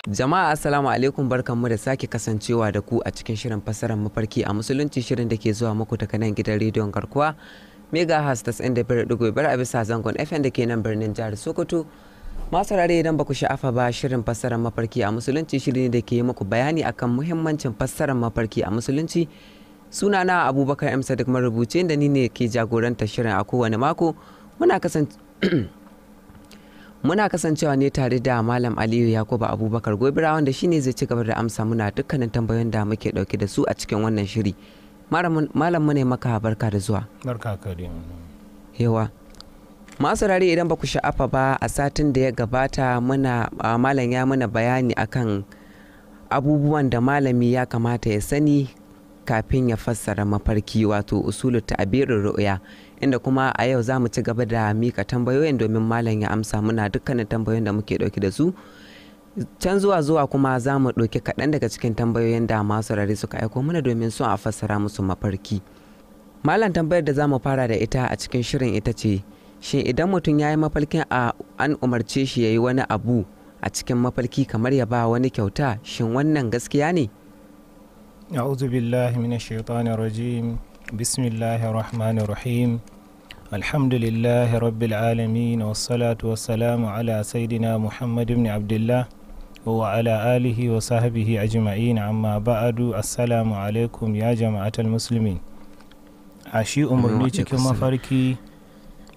Jama'a, assalamu alaikum, barkanmu da sake kasancewa da ku a cikin shirin fassarar mafarki a musulunci, shirin da ke zuwa muku daga nan gidan rediyon Garkuwa Mega Has 95.5 a bisa zangon FM da ke nan birnin jihar Sokoto. Masu rare, idan ba ku sha'afa ba, shirin fassarar mafarki a musulunci shiri ne da ke yi muku bayani akan muhimmancin fassarar mafarki a musulunci. Sunana Abubakar M Sadiq marubuci, da ni ne ke jagorantar shirin a kowane mako. Muna kasancewa ne tare da Malam Aliyu Yakubu Abubakar Gobira, wanda shine zai ci gaba da amsa muna dukkanin tambayoyin da muke dauke da su a cikin wannan shiri. Malam, mu ne maka barka da zuwa. Barka ka dai. Yawa. Masu rare, idan ba ku sha'afa ba, a satin da ya gabata muna malam ya muna bayani akan abubuwan da malami ya kamata ya sani kafin ya fassara mafarki, wato usulu ta'abirin ru'ya, inda kuma a yau za mu ci gaba da mika tambayoyin domin malam ya amsa muna dukkanin tambayoyin da muke dauke da su. Can zuwa kuma za mu ɗauki kaɗan daga cikin tambayoyin da masu rare suka aiko mana domin son a fassara musu mafarki. Malam, tambayar da za mu fara da ita a cikin shirin ita ce: shin idan mutum ya yi mafarkin a an umarce shi ya yi wani abu a cikin mafarki, kamar ya ba wani kyauta, shin wannan gaskiya ne? أعوذ بالله من الشيطان الرجيم، بسم الله الرحمن الرحيم، الحمد لله رب العالمين، والصلاة والسلام على سيدنا محمد بن عبد الله وعلى آله وصحبه أجمعين، أما بعد، السلام عليكم يا جماعة المسلمين. A shi umarni cikin mafarki,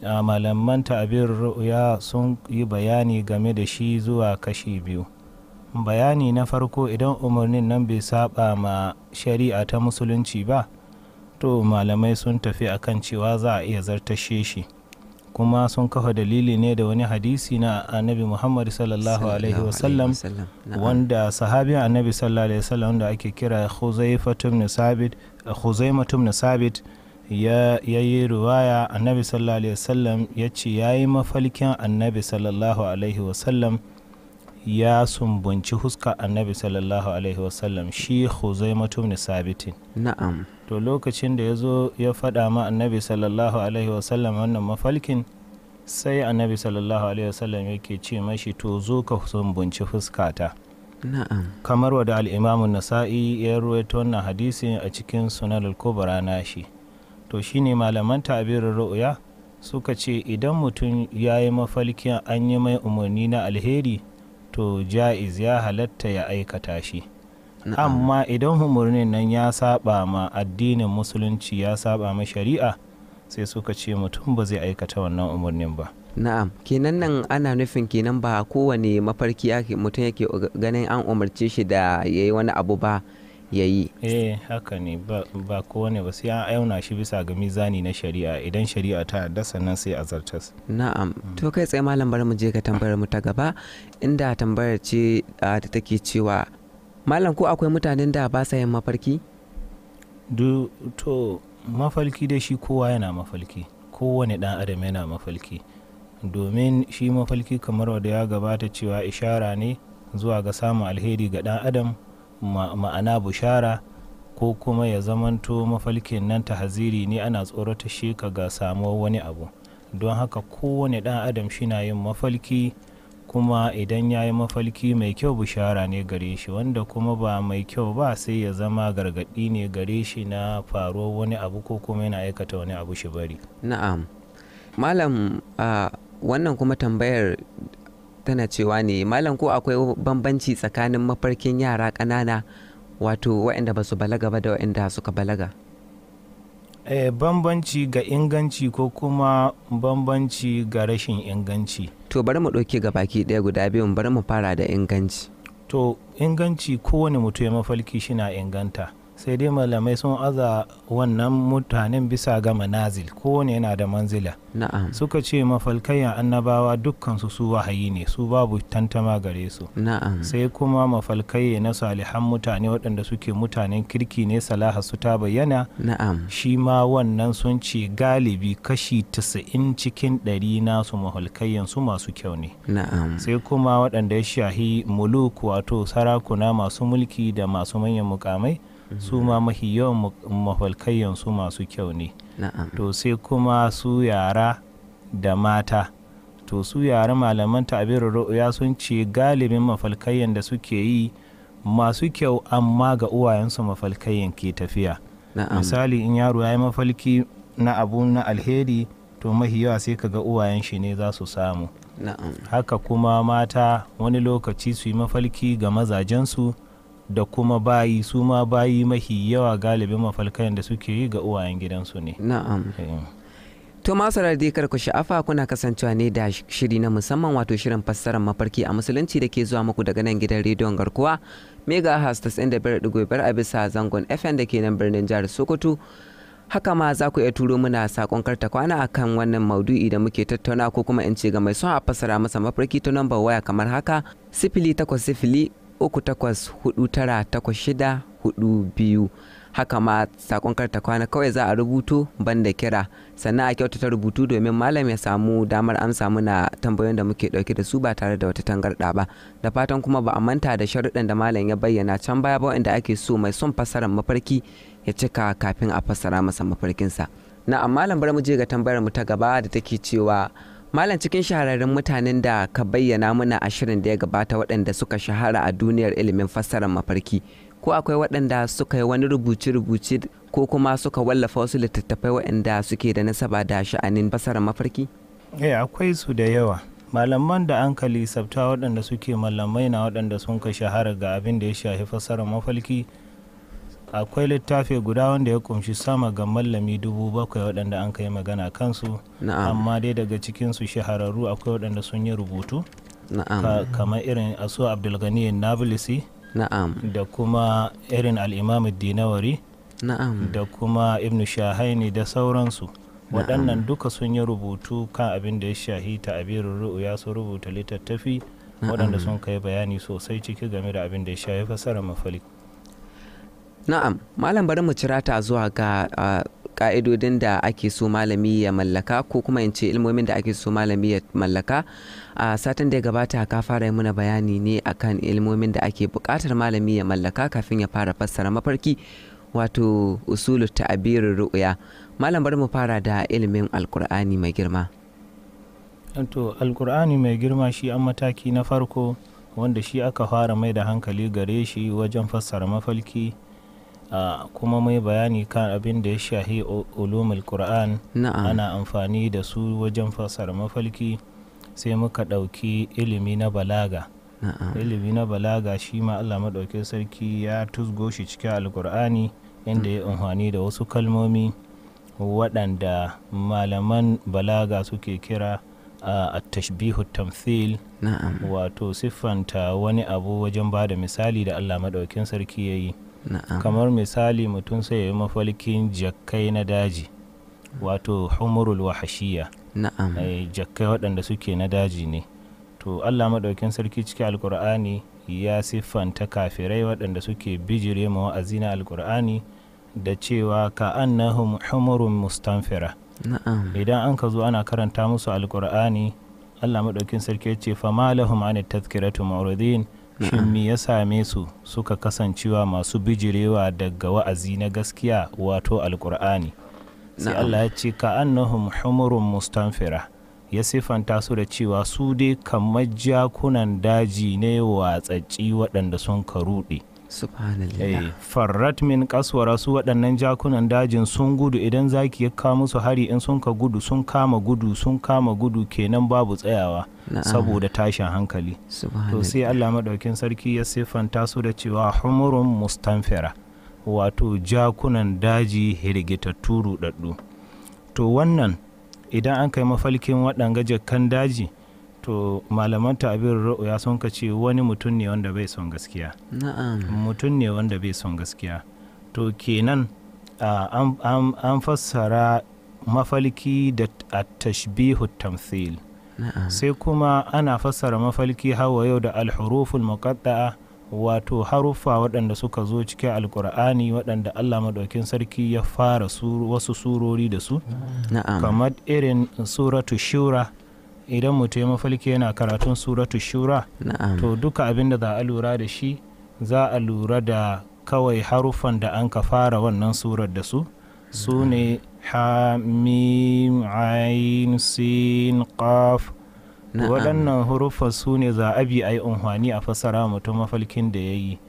malaman ta'abir ru'ya sun yi bayani game da shi zuwa kashi biyu. Bayani na farko, idan umarnin nan bai saba ma shari'a ta musulunci ba, to malamai sun tafi akan cewa za a iya zartashe shi, kuma sun kafa dalili ne da wani hadisi na Annabi Muhammad sallallahu alaihi wasallam, wanda sahabin Annabi sallallahu alaihi wasallam wanda ake kira Khuzaimatu ibn Sabit ya yi riwaya. Annabi sallallahu alaihi wasallam ya ce ya yi mafalkin Annabi sallallahu alaihi wasallam ya sumbunci huska Annabi sallallahu alaihi wasallam, shi Khuzaimatu ibn Sabitin. To, lokacin da ya zo ya faɗa ma Annabi sallallahu alaihi wasallam wannan mafalkin, sai Annabi sallallahu alaihi wasallam yake ce mashi, "To, zo ka sumbunci fuskata." Kamar wadda Al'imamun Nasa'i ya ruwaito wannan hadisin a cikin Sunan al-Kubra nashi. To, shine malaman ta'abirin ru'ya suka ce idan mutum ya yi mafalkin an yi mai umarni na alheri, to ja'iz, ya halatta ya aikata shi. Amma idan umarnin nan ya saba ma addinin musulunci, ya saba ma shari'a, sai suka ce mutum ba zai aikata wannan umarnin ba. Na'am, kenan nan ana nufin kenan ba kowane mafarki mutum yake ganin an umarce shi da ya yi wani abu ba ya yi. Eh, haka ne, ba kowane ba, sai an auna shi bisa ga mizani na shari'a. Idan shari'a ta yarda, sannan sai a zartas. Na'am, to kai tsaye malam, bari mu je ga tambayar mu ta gaba, inda tambayar ce da take cewa, malam, ko akwai mutanen da ba sa yin mafarki? To, mafalki da shi kowa yana mafalki, kowane dan adam yana mafalki, domin shi mafalki, kamar wanda ya gabata cewa ishara ne zuwa ga samun alheri ga dan adam, ma'ana bushara, ko kuma ya zamanto mafalkin nan tahaziri ne, ana tsorata shi ka ga samuwar wani abu. Don haka kowane dan adam shina yin mafalki, kuma idan ya yi mafalki mai kyau, bushara ne gare shi, wanda kuma ba mai kyau ba, sai ya zama gargaɗi ne gare shi na faruwar wani abu, ko kuma yana aikata wani abu shi bari. Na'am. Malam, wannan kuma tambayar tana cewa ne, malam, ko akwai bambanci tsakanin mafarkin yara ƙanana, wato waɗanda ba su balaga ba, da waɗanda suka balaga? Bambanci ga inganci ko kuma bambanci ga rashin inganci? To, bari mu ɗauki ga baki ɗaya guda biyun, bari mu fara da inganci. To, inganci, kowane mutum ya mafalki shina inganta, sai dai malamai sun aza wannan mutanen bisa ga manazil, kowane yana da manzila. Suka ce mafalkayan annabawa dukkansu su wahayi ne, su babu tantama gare su. Sai kuma mafalkai na salihan mutane, waɗanda suke mutanen kirki ne, salaha su ta bayyana. Shi ma wannan sun ce galibi kashi 90 cikin 100 nasu mafalkayan su masu kyau ne. Sai kuma waɗanda ya shahi muluk, wato sarakuna masu mulki da masu manyan mukamai, su ma mahi yawan mafalkayyan su masu kyau ne. To, sai kuma su yara da mata. To su yare malaman ta'abirin ru'ya sun ce galibin mafalkayyan da suke yi masu kyau, amma ga uwayensu mafalkayyan ke tafiya. Misali, in yaro ya yi mafalki na abu na alheri, to mahi yawa sai kaga uwayen shi ne za su samu. Haka kuma mata wani lokaci su yi mafalki ga mazajensu da kuma bayi, su ma bayi mahi yawa galibin mafalkayan da suke yi ga uwayen gidansu ne. To masu dai kar ku sha'afa, kuna kasancewa ne da shiri na musamman, wato shirin fassarar mafarki a musulunci da ke zuwa muku daga nan gidan rediyon Garkuwa Mega Has 95.5 a bisa zangon FM da ke nan birnin jihar Sokoto. Haka ma za ku iya turo muna sakon karta kwana akan wannan maudu'i da muke tattauna, ko kuma in ce ga mai son a fassara masa mafarki, ta nambar waya kamar haka: 08038498642. Haka ma sakon karta kwana kawai za a rubuto, banda kira, sannan a kyautata rubutu domin malam ya samu damar amsa muna tambayoyin da muke dauke da su ba tare da wata tangarɗa ba. Da fatan kuma ba a manta da sharuɗan da malam ya bayyana can baya ba, wanda ake so mai son fassarar mafarki ya cika kafin a fassara masa mafarkinsa. Na malam, bari mu je ga tambayar mu ta gaba da take cewa: malam, cikin shahararrun mutanen da ka bayyana mana a shirin da ya gabata waɗanda suka shahara a duniyar ilimin fassarar mafarki, ko akwai waɗanda suka yi wani rubuce-rubuce ko kuma suka wallafa wasu littattafai waɗanda suke da nasaba da sha'anin fassarar mafarki? Eh, akwai su da yawa. Malaman da an kalisabta waɗanda suke malamai na waɗanda sun ka shahara ga abin da ya shafi fassarar mafarki, akwai littafi guda wanda ya kumshi sama ga mallami 7,000 waɗanda an kai magana kansu. Amma dai daga cikinsu shahararru akwai waɗanda sun yi rubutu, kamar irin asu Abdulgani Nabilisi, da kuma irin Al'imam Dinawari, da kuma Ibn Shahaini da sauransu. Waɗannan duka sun yi rubutu kan abin da ya shahi ta'abirin ru'uya, sun rubuta littattafi waɗanda sun kai bayani sosai ciki game da abin da ya shahi fasarar mafalki. Na'am, malam, bari mu cira ta zuwa ga ka'idodin da ake so malami ya mallaka, ko kuma in ce ilmomin da ake so malami ya mallaka. A satin da ya gabata ka fara yi muna bayani ne akan ilmomin da ake buƙatar malami ya mallaka kafin ya fara fassara mafarki, wato usulu ta'abirin ru'ya. Malam, bari mu fara da ilimin Alkur'ani mai girma. To, Alkur'ani mai girma shi an mataki na farko wanda shi aka fara mai da hankali gare shi wajen fassara mafalki. Kuma mai bayani kan abin da ya shahi ulumul Qur'an, ana amfani da su wajen fassara mafalki. Sai muka ɗauki ilimi na balaga. Ilimi na balaga shi ma Allah maɗaukin sarki ya tusgo shi cikin Alkur'ani, inda ya amfani da wasu kalmomi waɗanda malaman balaga suke kira a tashbihu tamthil, wato siffanta wani abu wajen ba da misali da Allah maɗaukin sarki ya yi. Kamar misali, mutum sai ya yi mafalkin jakkai na daji, wato humurul wahashiya, jakkai waɗanda suke na daji ne. To, Allah maɗaukin sarki cikin Alkur'ani ya siffanta kafirai waɗanda suke bijire ma wa'azi na Alkur'ani da cewa ka annahum humurun mustanfira. Idan an ka zo ana karanta musu Alkur'ani, Allah maɗaukin sarki ya ce: fama lahum an tadhkiratu mu'ridin. Shin me ya same su suka kasancewa masu bijirewa daga wa'azi na gaskiya, wato Alkur'ani? Sai Allah ya ce ka annahum humurun mustanfira, ya siffanta su da cewa su dai kamar jakunan daji ne watsatsi waɗanda sun ka ruɗe. Subhanallah. Farrat min kaswara, su waɗannan jakunan dajin sun gudu idan zaki ya kawo musu hari, in sun ka gudu, sun kama gudu, sun kama gudu kenan, babu tsayawa saboda tashin hankali. To, sai Allah maɗaukin sarki ya siffanta su da cewa humurun mustanfira, wato jakunan daji hirgitattu, ruɗaɗɗu. To, wannan idan an kai mafalkin waɗanga jakan daji, to malaman ta'abir ru'ya sun ka ce wani mutum ne wanda bai son gaskiya. Mutum ne wanda bai son gaskiya. To, kenan an fassara mafalki da tashbihu tamthil. Sai kuma ana fassara mafalki hawa yau da alhuruful muqatta'a, wato haruffa waɗanda suka zo cikin Alkur'ani, waɗanda Allah maɗaukin sarki ya fara wasu surori da su, kamar irin Suratu Shura. Idan mutum ya mafalki yana karatun Suratu Shura, to duka abin da za a lura da shi, za a lura da kawai haruffan da an ka fara wannan surar da su, su ne ha mim ain sin qaf. Waɗannan huruffa su ne za a bi a yi unhwani a fassara mutum mafalkin da ya yi.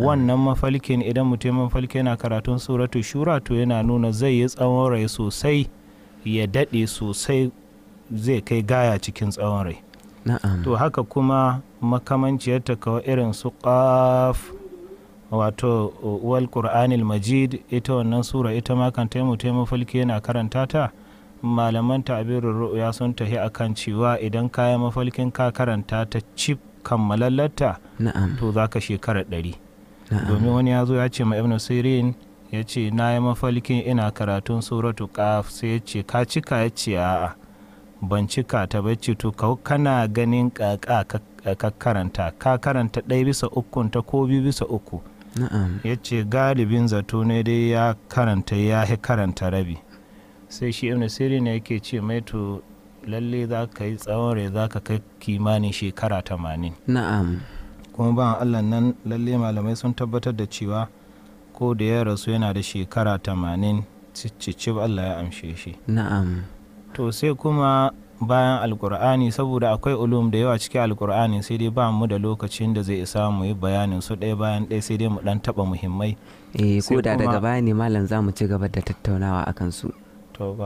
Wannan mafalkin, idan mutum mafalki yana karatun suratu shura, to yana nuna zai yi tsawon rai sosai, ya daɗe sosai, zai kai gaya cikin tsawon rai. To haka kuma makamanciyarta kawai irin su qaf, wato wal qur'anil majid, ita wannan sura ita ma kan taimu mafalki yana karanta ta. Malaman ta'abirin ru'ya sun tahi akan cewa idan kayan mafalkin ka karanta ta cif kammalallarta, to za ka shekara 100. Domin wani ya zo ya ce ma Ibn Sirin, ya ce na yi mafalkin ina karatun suratu qaf, sai ya ce ka cika? Ya ce a'a, ban cika ta ba. Ce to kana ganin kaka ka karanta, ka karanta 1/3 ta ko 2/3. Ya ce galibin zato ne dai ya karanta ya hi karanta rabi. Sai shi Ibn Sirin yake ce mai to lalle za ka yi tsawon rai, za ka kai kimanin shekara 80. Kuma ban Allah nan lalle malamai sun tabbatar da cewa ko da ya rasu yana da shekara 80 cicicib, Allah ya amshe shi. To sai kuma bayan alkur'ani, saboda akwai ulum da yawa cikin alkur'ani, sai dai ba mu da lokacin da zai isa mu yi bayanin su ɗaya bayan ɗaya, sai dai mu ɗan taɓa muhimmai. Ko da daga baya ne malam za mu ci gaba da tattaunawa akan su. To ba